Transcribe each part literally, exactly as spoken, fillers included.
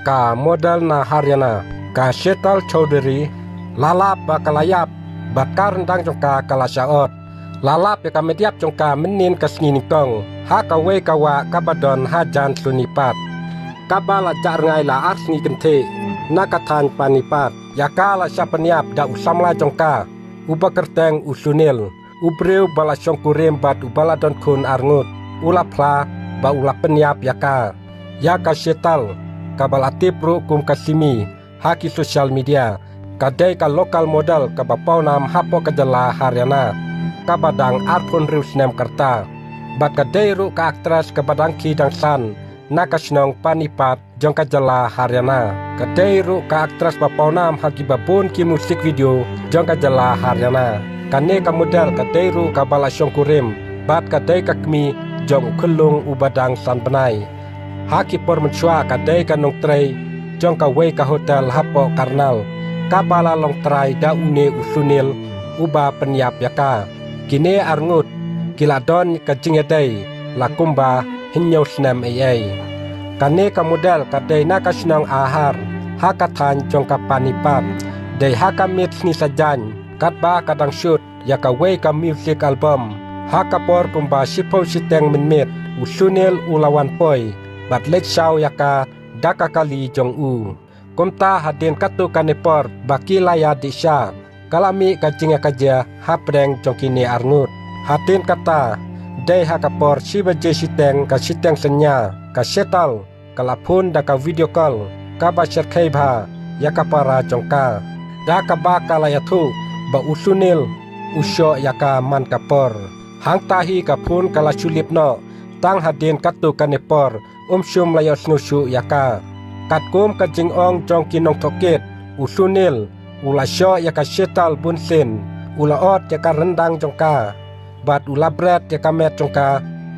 Ka model na Haryana, ka Sheetal Chowdhury, la lap ba ka la ïap bad ka ryndang jong ka ka la shah ot. La lap ïa ka met ïap jong ka mynnin ka sngi nyngkong ha kawei ka wah kaba don hajan Sonipat, kaba la jah rngai la ar sngi kynthih na ka thaiñ Panipat. Ïa ka la shah pynïap da u samla jong ka, uba kyrteng u Sunil, u briew ba la shongkurim bad uba la don khun arngut. U la phla ba u la pynïap ïa ka, ïa ka Sheetal, kaba la tip ruh kum ka Simi ha ki social media. Ka dei ka local model kaba pawnam hapoh ka jylla Haryana, kaba dang arphew hynriew snem ka rta. Bad ka dei ruh ka actress kaba dang khie dang san na ka shnong Panipat jong ka jylla Haryana. Ka dei ruh ka actress ba pawnam ha kiba bun ki music video jong ka jylla Haryana. Kane ka model ka dei ruh kaba la shongkurim bad ka dei ka kmie jong u khyllung uba dang san bnai. Ha ki por mynshuwa ka dei ka nongtrei jong kawei ka hotel hapoh Karnal, kaba la long trai da une u Sunil uba pynïap ïa ka. Kine arngut ki la don ka jingïadei la kumba hynñiew snem eiei. Kane ka model ka dei na ka shnong Ahar ha ka thaiñ jong ka Panipat. Dei ha ka miet sngi Saitjaiñ, katba ka dang shoot ïa kawei ka music album, ha ka por kumba shiphew shiteng mynmiet, u Sunil u la wan poi bad leit shaw ïa ka da ka kali jong u. Kumta hadien katto katne por ba ki la ïadih sha, ka la mih ka jingïakajia hapdeng jong kine arngut. Hadien kata, dei ha ka por shi baje shiteng ka shiteng synñia, ka Sheetal ka la phone da ka video call kaba shyrkhei bha ïa ka para jong ka, da kaba ka la ïathuh ba u Sunil u shoh ïa ka man ka por. Hangta hi ka phone ka la shu lip noh, tang hadien katto katne por um shym la ïohsngew shuh ïa ka. Katkum ka jingong jong ki nongtohkit, u Sunil u la shoh ïa ka Sheetal bunsien, u la ot ïa ka ryndang jong ka bad u la bret ïa ka met jong ka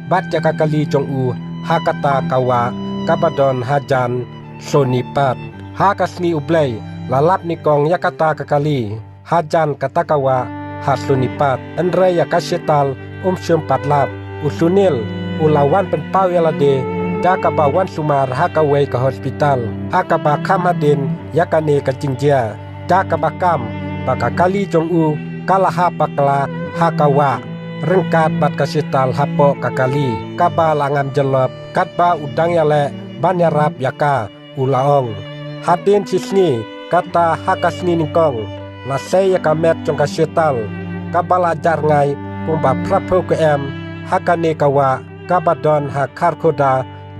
bad ïa ka kali jong u ha kata ka wah kaba don hajan Sonipat. Ha ka sngi U Blei la lap nyngkong ïa kata ka kali hajan kata ka wah ha Sonipat. Hynrei ïa ka Sheetal um shym pat lap. U Sunil u la wan pynpaw ïa lade da kaba wan sumar ha kawei ka hospital, ha kaba kham hadien ïa kane ka jingjia, da kaba kam ba ka kali jong u ka la hap bakla ha ka wah ryngkat bad ka Sheetal hapoh ka kali kaba la ngam jyllop, katba u dang ïaleh ban ïarap ïa ka, u la ong. Hadien shi sngi, kata ha ka sngi nyngkong, la sei ïa ka met jong ka Sheetal, kaba la jah rngai kumba phraphew km ha kane ka wah kaba don ha Kharkhoda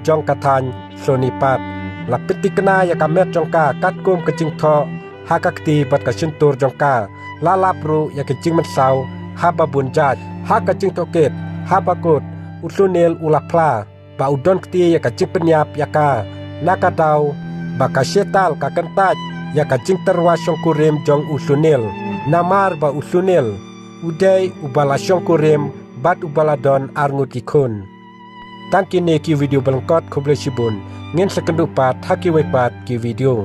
jong ka thaiñ Sonipat. La pynthikna ïa ka met jong ka katkum ka jingthoh ha ka kti bad ka shyntur jong ka. La lap ruh ïa ka jingmynsaw haba bun jait. Ha ka jingtohkit, haba kut, u Sunil u la phla ba u don kti ïa ka jingpynïap ïa ka, na ka daw ba ka Sheetal ka kyntait ïa ka jingtyrwa shongkurim jong u Sunil, namar ba u Sunil u dei uba la shongkurim bad uba la don arngut ki khun. Tang kine ki video ba lyngkot, khublei shibun. Ngin sa ïakynduh pat ha kiwei pat ki video.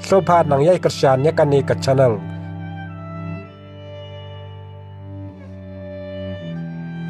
Sngewbha nang ïai kyrshan ïa kane ka channel.